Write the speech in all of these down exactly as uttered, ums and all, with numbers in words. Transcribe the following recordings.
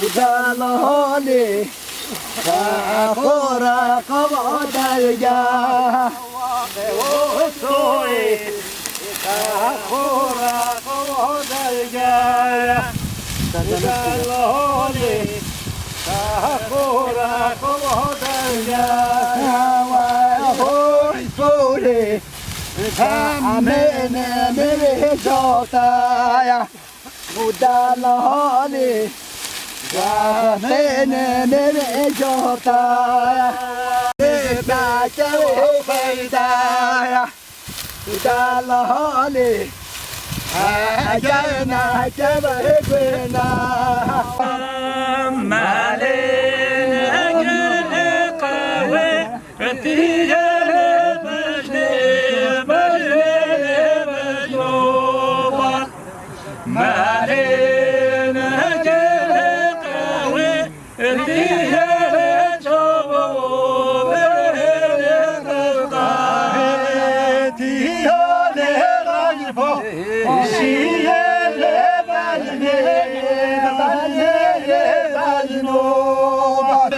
Uca li holê xora qava dergah. Soyê xora qava dergah. Uca li holê xora qava dergah. Hoy soyê, amene mevê cotaya. Muda li holê, zahmêne mevê cotaya. Nakewê peydaya. Muda li holê, eger nakewê guêna. Malê eger qewê. Tiyê li bejnê, bejnê li bejno bal. Malê neke qewê, tiyê li çawo, bejnê li bejno. Tiyê li rajfo, şiyê li bejnê, bejnê li bejno bal.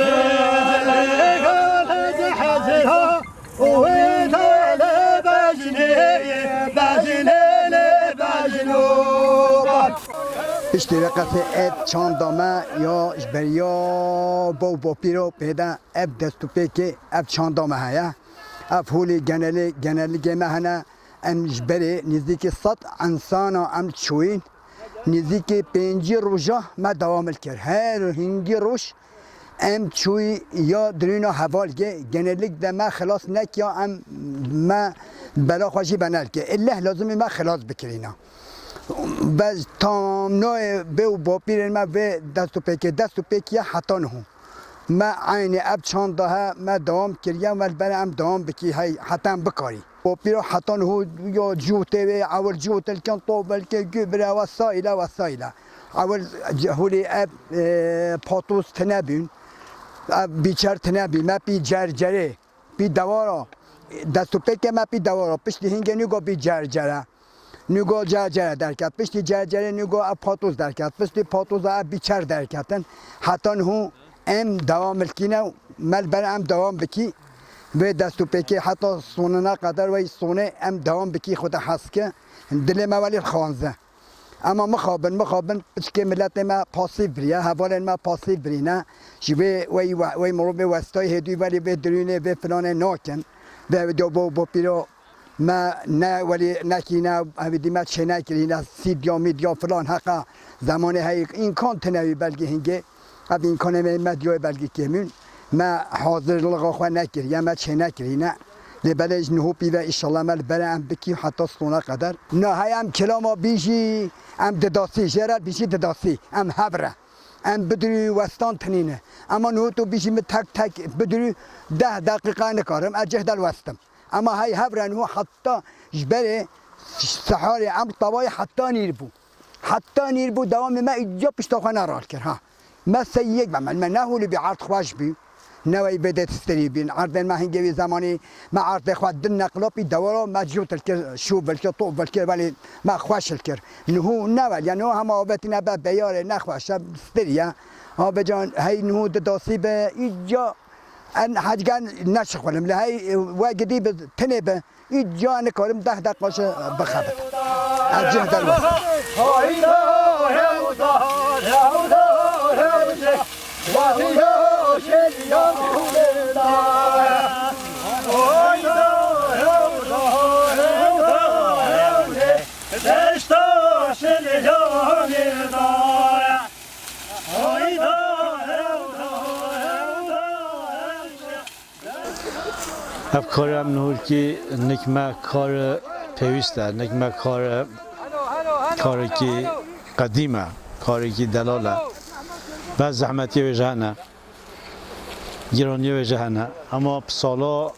Piştî vê qesê ev çanda me ya ji beriya baw bapîro pê de ev destûpêkê ev çanda me heye. Ev holê genelê, genelligê me hene. Em ji berê nêzîkî sed insana em çûyîn. Nêzîkî pêncî roja me dewam li kir. Her hingî roj em çûyî ya dirûna hevalgê, genellik de me xilas nekiya, em me bela xwe jî benelkê. Îlleh lazimî me xilas bikirîna. Be tam noyê bê û bapîrên me vê destûpêkê, destûpêkiye heta niho. Me eynî ev çanda he, me dewam kiriye, me li ber em dewam bikî hey, heta em bikarî. Bapîra heta niho ya cûtê wê, ewil cûtilkin, tovilkin, gubire, wesaîle, wesaîle. Ewil c-, holê ev, e, patoz tine bîn, ev bîçer tine bî, me pî cercerê, pî dewara, destûpêkê me pî dewara, piştî hingê nîgo bî cercere. Nûgo cercere derket. Piştî cercerê nûgo ev patoz derket. Piştî patoza ev bîçer derketin. Heta niho em dewam li kî ne û me li ber em dewam bikî. Vê destûpêkê heta sonine qeder wey sonê em dewam bikî xwe de hez ki. Dilê me welî xanze. Ema mixabin, mixabin piçkê miletê me pasîv biriye, hevalên me pasîv birîne. Ji vê wey we-, wey mirovê westayî hêdî welî vê dirûnê, vê filanê nakin. Vê ew diyo bo, bo pîro Me ne welî nekîne, evî dî me çênekirîne, sîdya mîdya filan heqa zemanê heyî îmkan tine wî belgî hingê. Ev îmkanê me me diyoyê belgî kêmîn. Me hazirlixa xwe nekiriye, me çênekirîne. Lê belê ji niho pî ve îşallah me li ber em bikî heta stona qeder. Na hey em kilama bîjî, em didasî, jê re bîjî didasî, em hev re. Em bidirû westan tinîne. Ema niho tu bîjî min tek tek bidirû deh deqîqa nikarim, ez cih de li westim. Ema hey hev re niho heta ji berê seharê emr tawayê heta nîr bû. Heta nîr bû dewamê me îca pişta xwe neral kir ha. Me sey yek be me, me ne holî bî erd xweş bî. Ne wey bê dê stirî bîn. Erdên me hingê wî zemanî me erdê xwe din neqilopî dewara me cût li kir, şûv li kir, top li kir, welê me xweş li kir. Niho ne wel, ya niho hema avêtî ne be beyarê nexweş e, stirî ye. Abecan hey niho didasî be, îca En hecgen neşixulim. Li hey we gidî bi tinê bi. Îca nikarim deh deqa ji bixebit. Ez cih derwest. Ev karê em nihurkî nik me kar pêwîst e, nik me kar, karekî qedîm e, karekî delal e. Bes zehmetiyê wê jî hene, giraniyê wê jî hene. Ama bi sala,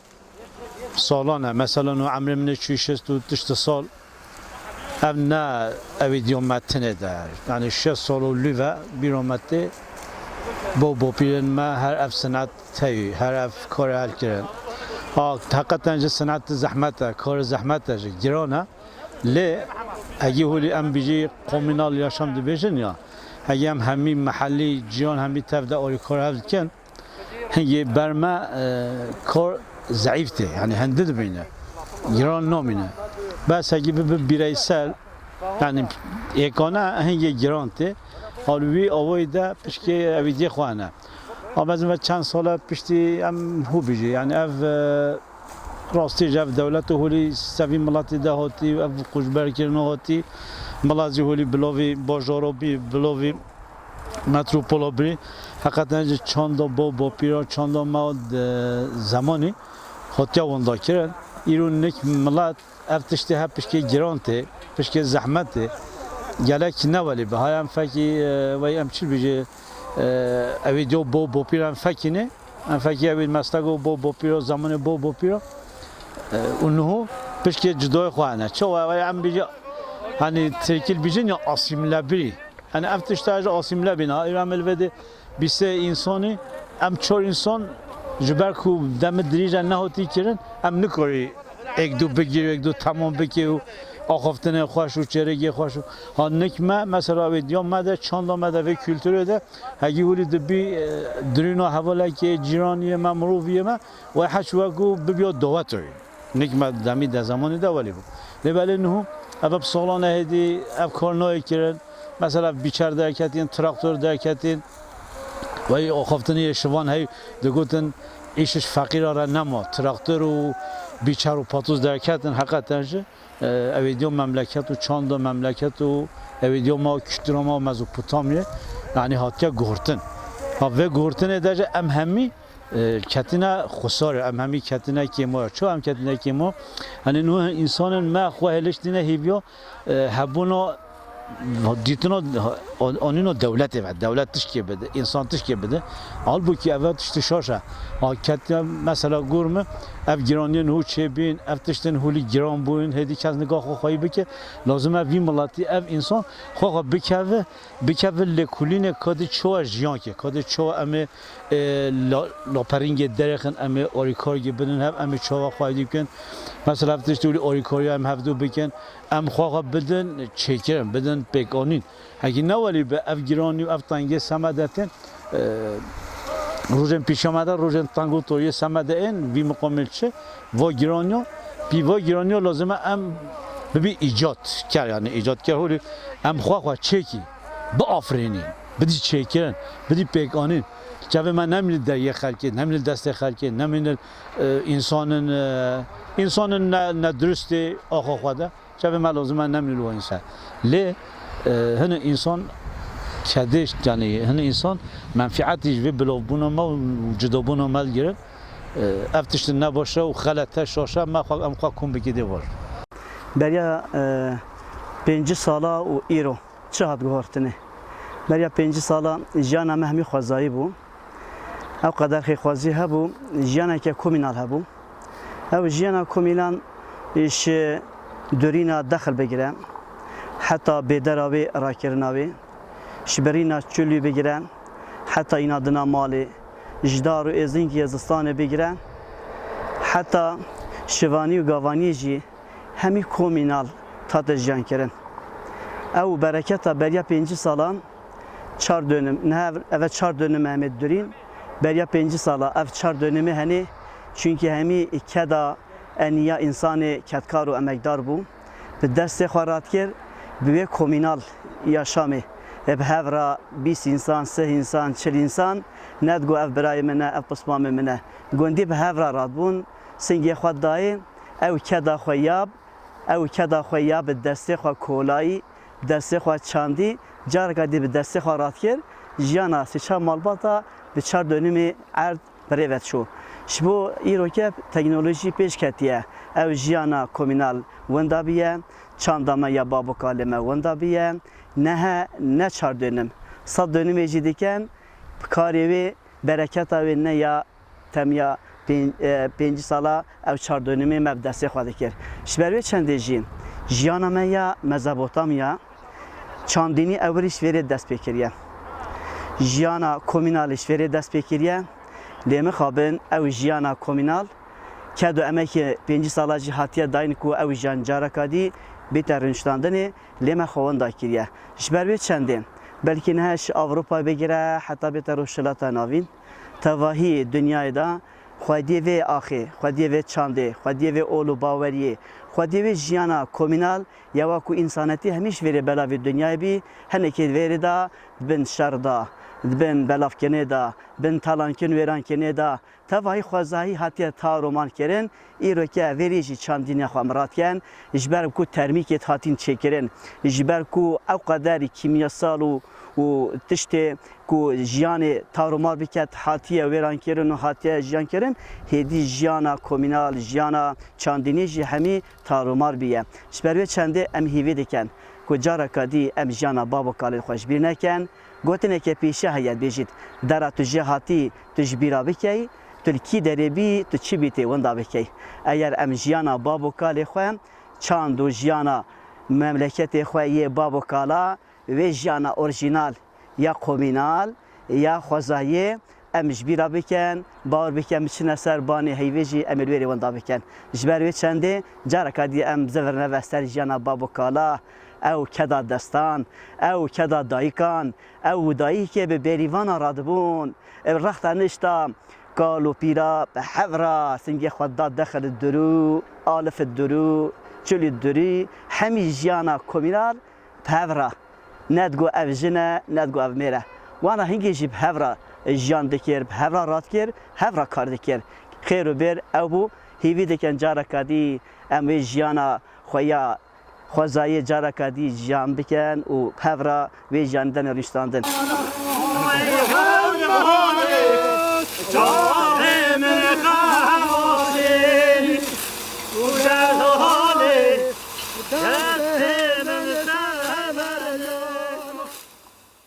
bi salan e. Mesela no emrê min ê çûyî şêst û tişt sal. Ev ne ew îdiya me tinê de. Yanî şêst sal û lû ve bîra me tê. Bo bopîrên me her ev sinet heyî, her ev karê her kirin. A, heqeten jî sinet zehmet e, karê zehmet e jî, giran e. Lê hegî holî em bijî komînal yaşam dibêjin ya, hegî em hemî mehellî ciyan hemî tev de alîkar hev dikin, hingê ber me, e, kar zeîf tê, yanî hende dibîne, giran namîne. Bes hegî bibe bireysel, yanî êkane hingê giran tê. Al wî awayî de pişkê ew îdiyê xwe hene. Ama ez me çend sala piştî em hû bijî, yanî ev, e, rastî ji ev dewlet û holî sevî miletî de hatî, ev qûçberkirina hatî, milet jî holî bilovî bajara bî, bilovî metropola bî. Heqeten jî çanda bo bapîra, çanda me de zemanî hatiye winda kirin. Îro nik milet ev tiştê hep pişkê giran tê, pişkê zehmet tê. Gelek ne welî bi. Hay em fekî, e, wey em çi bijê, e, ew îdiya bo bopîra em fekî ne. Em fekî ew ê meslego bo bopîro, zamanê bo bopîro. E, û niho pişkê cudayê xwe hene. Çawa ew em bijî, hani tirkî bijîn ya asîmle birî. Hani ev tişta ji asîmle bîn. Ha, îro em li vê de bîsê însanî, em çar însan ji ber ku demê dirîj e nehatî kirin, em nikarî êk du bigîrî, êk du temam bikî û axaftinê xweş û çêrigê xweş û ha nik me, mesela wê diya me de, çanda me de, vê kulturê de, hegî holî dibî, e, dirûna hevalekê, cîraniyê me, miroviyê me, wê heç wekû bibîya dawetoyê. Nik me demî de zemanî de welî bû. Lê belê niho, ev bi salan e hêdî, ev kar nayê kirin. Mesela bîçer derketîn, traktor derketîn. Wey axaftinê yê şivan hey digotin, îş ji feqîra re nema. Traktor û bîçer û patûz derketin, heqeten jî, e, ew ê diyo memleket û çanda memleket û ew ê diyo ma, kultura ma Mezopotamyê, yanî hatiye guhurtin. Ha, vê guhurtinê de jî em hemî, e, ketine xusarê, em hemî ketine kêmoya. Çawa em ketine kêmo? Hani nû însanên me xwe hêliştîne hêviya, e, hebûna, dîtina, an-, anîna dewletê ve, dewlet tişkê bide, însan tişkê bide. Halbûkî ev tiştî şaş e. A, ketiye mesela gor me, ev giraniyên hû çêbîn, ev tiştên hûlî giran bûn, hêdî kes nika xwe xweyî bike. Lazim e vî miletî, ev însan xwe xwe bikeve, bikeve lêkolînê kadî çawa jiyan ke, kadî çawa em ê, e, la-, laperîngê derêxin, em ê alîkargê bidin hev, em ê çawa xwedî bikin. Mesela ev tiştî wî alîkariya em hevdû bikin, em xwe xwe bidin çêkirin, bidin pêkanîn. Hekî ne welî bi ev giranî û ev tengê semede tên, e, rojên pîşa me de, rojên teng û toriyê semede ên, vî miqamê çi, va giraniya, pî va giraniya lazim e em bibî îcat ker, yanî îcat ker holî em xwe xwe çêkî biafirînî, bidî çêkirin, bidî pêkanîn. Çavê me nemîne deriyê xelkê, nemîne destê xelkê, nemîne, e, însanên, e, însanên ne, nedurustê axa xwe de. Çavê me lazim e nemîne li wan însan. Lê, e, hini însan kedê, yanî hini însan menfietî ji vê bilavbûna me û cudabûna me digirin. E, ev tiştin ne baş e û xelet e, şaş e, me xwe, em xwe kom bikî dê baş. Beriya, e, pêncî sala û îro çi hat guhartinê? Beriya pêncî sala jiyana me hemî xwezayî bû. Ew qeder xêrxwazî hebû, jiyaneke komînal hebû. Ew jiyana komînan ji durîna dexil bigire, heta bêdera wê, rakirina wê, ji birîna çûlî bigire, heta înadina malê, ji dar û êzingê zistanê bigire, heta şivanî û gavaniyê jî hemî komînal tate jiyankirin. Ew bereketa beriya pêncî salan çar dönüm, niha ev, eve çar dönüm em ê durîn. Beriya pêncî sala ev çar dönümê henê, çunkî hemî keda eniya însanê kedkar û emekdar bû. Bi destê xwe radikir, bi wê komînal yaşamê. E, bi hev ra bîst însan, sih însan, çil însan, nedigo ev birayê min e, ev pismamê min e. Gundî bi hev ra radibûn, singê xwe dayê, ew keda xwe ya, ew keda xwe ya bi destê xwe kolayî, bi destê xwe çandî, careka dî bi destê xwe radikir, jiyana sê çar malbata bi çar dönümê erd bi rê ve diçû. Ji bo îroke teknolojî pêş ketiye. Ew jiyana komînal winda biye, çanda me ya bab û kalê me winda biye. Nehe ne çar dönüm, sed dönümê jî dikin, karê wê, bereketa wê ne ya temiya pên-, e, pêncî sala ew çar dönümê me bi destê xwe dikir. Ji ber wê çendê jî jiyana me ya Mezopotamya çandînî ewilî ji vêrê dest pê kiriye. Jiyana komînalî ji vêrê dest pê kiriye. Lê mixabin ew jiyana komînal kedo emekê pêncî sala jî hatiye dayîn ku ew jiyan careka dî bête rûniştandinê, lê me xwe winda kiriye. Ji ber wê çendê, belkî niha ji Ewropa bigire heta bête Rojhilata Navîn, tevahî dinyayê de xwediyê vê axê, xwediyê vê çandê, xwediyê vê ol û baweriyê, xwediyê vê jiyana komînal ya wa ku însanetî hemî ji vêrê belavî dinyayê bî, hinekê vêrê de bin şer de, bin belavkirinê de, bin talankirin wêrankirinê de, tevahî xwezayî hatiye taroman kirin. Îroke vêrê jî çandîniya xwe em radikin, ji ber ku termîkê hatîn çêkirin, ji ber ku ew qeder kîmyasal û, û tiştê ku jiyanê taromar biket, hatiye wêrankirin û hatiye jiyankirin, hêdî jiyana komînal, jiyana çandînî jî hemî taromar biye. Ji ber wê çendê em hîvî dikin ku careka dî em jiyana bab û kalên xwe ji bîr nekin. Gotineke pêşî heye, dibêjît, dera tu jê hatî, tu ji bîra bikey, tu li kî derê bî, tu çi bî tê winda bikey. Eger em jiyana bab û kalê xwe, çand û jiyana memleketê xwe yê bab û kala, vê jiyana orjînal ya komînal, ya xwezayê, em ji bîra bikin, bawer bikin, biçine ser banê heyvê jî em ê li wê rê winda bikin. Ji ber wê çendê careka dî em zivirine ve ser jiyana bab û kala, ew keda destan, ew keda dayikan, ew dayikê bi bêrîvana radibûn, ew rexta nişta kal û pîra bi hev re singê xwe da dexil dirû, alif dirû, çil dirû, hemî jiyana komînal bi hev re. Ne digo ev jin e, ne digo ev mêr e. Wana hingê jî bi hev re jiyan dikir, bi hev re radikir, hev re kar dikir. Xêr û bêr ew bû, hîvî dikin careka dî em wê jiyana xwe ya xwezayê careka dî jiyan bikin û bi hev re wê jiyanê dene rûniştandin.